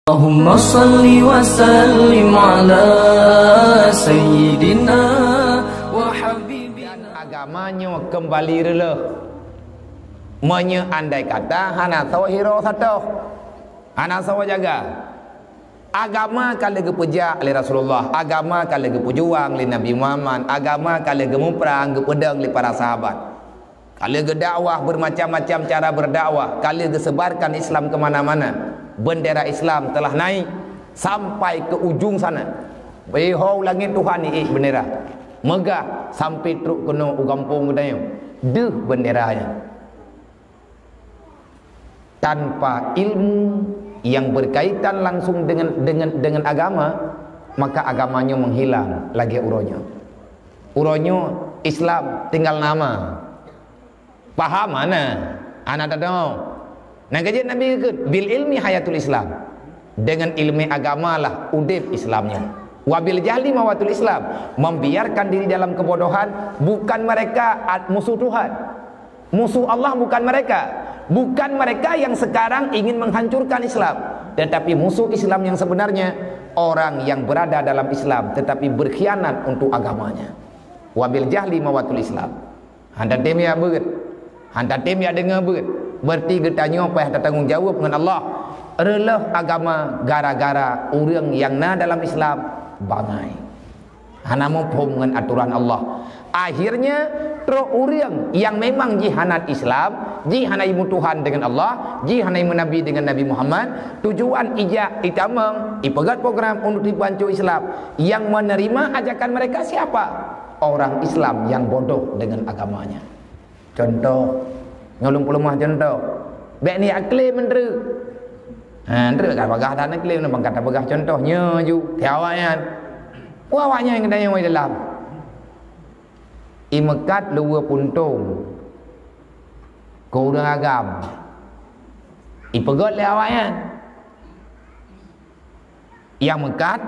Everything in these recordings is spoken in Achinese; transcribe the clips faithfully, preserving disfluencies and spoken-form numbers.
Allahumma salli wa sallim ala sayyidina wa habibina. Dan agama nyoe keumbali reuloh meunyoe andai kata hana soe hiroe sato, hana soe jaga. Agama ka lheueh geupeujak lé Rasulullah, agama ka lheueh geupeujuang lé Nabi Muhammad, agama ka lheueh geumuprang, geupeudong lé para sahabat. Ka lheueh geudakwah, bermacam-macam cara berdakwah, ka lheueh geusebarkan Islam ke mana-mana. Bendera Islam telah naik sampai ke ujung sana. Beuhôi langét Tuhan iék bendera. Meugah sampai trok keunoe u gampông geutanyoe. Deuh bendera nyan. Tanpa ilmu yang berkaitan langsung dengan, dengan, dengan agama, maka agama nyoe menghilang lagée uroe nyoe. Uroe nyoe Islam tinggal nama. Paham hana? Hana tadeungoe. Nyang ka jeuet Nabi geukheun, "Bil ilmi hayatul Islam." Dengan ilmu agama lah udeb Islam nyoe. "Wa bil jahli mawatul Islam." Membiarkan diri dalam kebodohan, bukan mereka at-, musuh Tuhan. Musuh Allah bukan mereka. Bukan mereka yang sekarang ingin menghancurkan Islam. Tetapi musuh Islam yang sebenarnya orang yang berada dalam Islam tetapi berkhianat untuk agamanya. "Wa bil jahli mawatul Islam." Hana tem jak beuet. Hana tem jak deungoe beuet. Berarti geutanyoe payah tatanggong jaweueb ngon Allah. Reuloh agama gara-gara ureuëng nyang na dalam Islam bangai. Hana muphom ngon atoran Allah. Akhirnya, trok ureuëng nyang memang jih hana Islam, jih hana imu Tuhan dengan Allah, jih hana imu Nabi dengan Nabi Muhammad, tujuan ijak itamong, ipeugét program untuk ipeuhanco Islam. Yang menerima ajakan mereka siapa? Orang Islam yang bodoh dengan agamanya. Contoh, nyoe lôn peuleumah contoh. Bék niyak kle meunteuk. Ha, meunteuk ka bagah that kle, nyoe bang ka tapeugah contoh nyoe ju, keu awaknyan. Peue awaknyan geutanyoe di dalam? Imeukat luweue puntông keu ureuëng agam. Ipeugét lé awaknyan. Nyang meukat,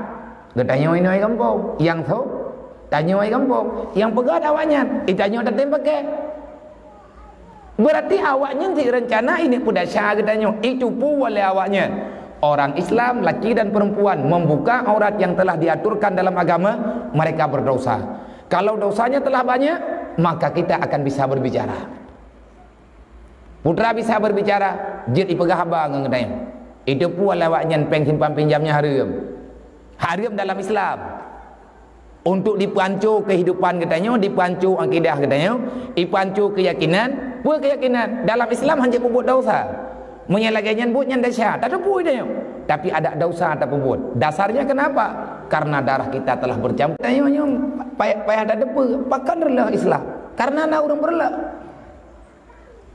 geutanyoe inoe gampông. Nyang sôk, tanyoe gampông. Nyang peugét awaknyan, itanyoe tatem paké. Berarti awaknyan cit reuncana ini peudasya geutanyoe, itupeue lé awaknyan. Orang Islam, laki dan perempuan, membuka aurat yang telah diaturkan dalam agama, mereka berdosa. Kalau dosanya telah banyak, maka kita akan bisa berbicara. Putra bisa berbicara, jeuet ipeugah haba ngon geutanyoe. Itupeue lé awaknyan péng simpan pinjam nyan hareuem. Hareuem dalam Islam. Untuk dipeuhanco kehidupan geutanyoe, dipeuhanco akidah geutanyoe, ipeuhanco keyakinan. Peue keyakinan? Dalam Islam hana peubuet dosa. Meunyoe lagée nyan buet nyan desya, tateupeue geutanyoe. Tapi ada dosa tapeubuet. Dasarnya kenapa? Karena darah kita telah bercampur. Tanyoe nyoe payah, payah tateupeue, pakon reuloh Islam? Karena na ureuëng peureulok.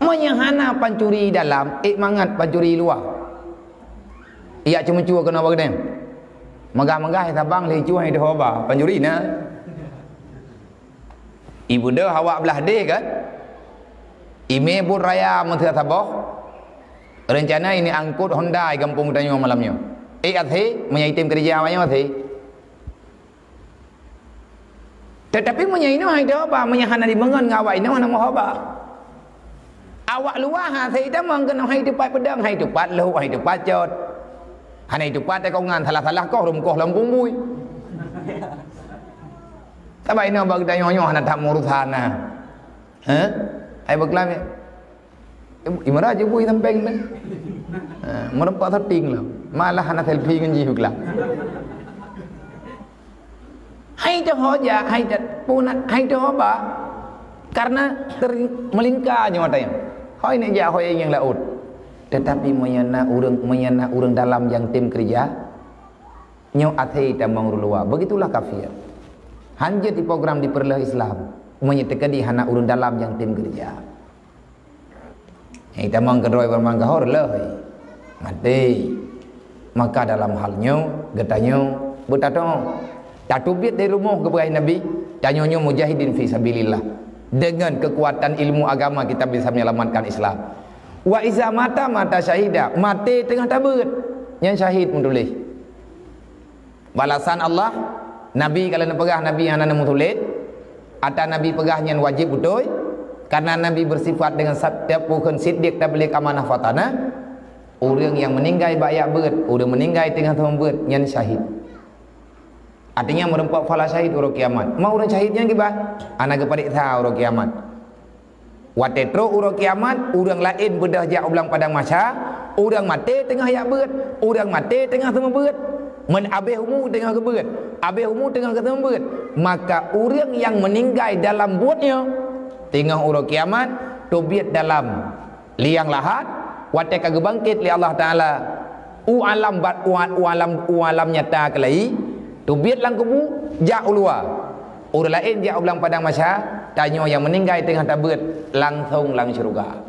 Meunyoe hana pancuri dalam, ék mangat pancuri luwa. Ijak ceumeucue keunoe bak geutanyoe. Meugah-meugah sabang lheueh cue hai deuh hoba, pancuri na. Ibeudôh awak blah deh kan? Imé buet raya meuteuk saboh. Reuncana ini angkot Honda i gampông tanyoe malam nyoe. Ék até, meunyoe item keureuja awak nyoe até. Tetapi meunyoe inoe hai deuh hoba, meunyoe hana dimeungon ngon awak inoe hana meuhoba. Awak luwa ha, sei tamong keunoe hai teupat peudong, hai teupat lhok, hai teupat cot. Hana teupat tekongan, salah-salah koh rum koh lam bumbui. Sabai inoe bak geutanyoe nyoe hana that meurusan na. Heh? Hai beuklam ya? Imara je bui sampeng deh. Ha, meureumpok syuting lah. Malah hana selfie ngon jih buklah. Hai teuh hoja, hai teuh punat, hai teuh hoba. Karena ter-, meulingka nyoe mata nyan. Hoi nek jak hoi nyang laôt. Tetapi meunyoe na ureuëng, meunyoe na ureuëng dalam nyang tem keureuja, nyoe até tamong ureuëng luwa. Begitulah kafir. Hanjeuet di program dipeureuloh Islam. Meunyoe teukeudi hana ureuëng dalam nyang tem keureuja. Nyang itamong keudroe banmandum kahor lheueh maté. Maka dalam hal nyoe, geutanyoe beutatong. Tateubiet dari rumoh geupeugah Nabi, tanyoe nyoe mujahidin fi sabilillah. Dengan kekuatan ilmu agama kita bisa menyelamatkan Islam. Wa iza mata mata syahida, maté teungoh tabeuet. Nyan syahid meutuléh. Balasan Allah, Nabi kalau neupeugah Nabi hana neumeusulet, ata Nabi peugah nyan wajéb beutôi, karena Nabi bersifat dengan sab-, tiap peue kheun siddiq tabligh amanah fatana. Ureuëng nyang meuninggai bak jak beuet, ureuëng meuninggai teungoh teumeuet, nyan syahid. Artinya meureumpok phala syahid uroe kiamat. Ma ureuëng syahid nyan kiban? Hana geupareksa uroe kiamat. Watée trok uroe kiamat, ureuëng laén beudôh jak u blang padang mahsya, ureuëng maté teungoh jak beuet, ureuëng maté teungoh teumeuet. Meunabéh umu teungoh geubeuet, abéh umu teungoh geuteumeuet, maka ureuëng nyang meuninggai dalam buet nyoe, teungoh uroe kiamat, teubiet dalam liang lahat, watée ka geubangkét lé Allah Taala u alam bat-, u, u alam, u alam nyata keulai, teubiet lam kubu, jak u luwa. Ureuëng laén jak u blang padang mahsya, tanyoe nyang meuninggai teungoh tabeuet langsong lam syeuruga.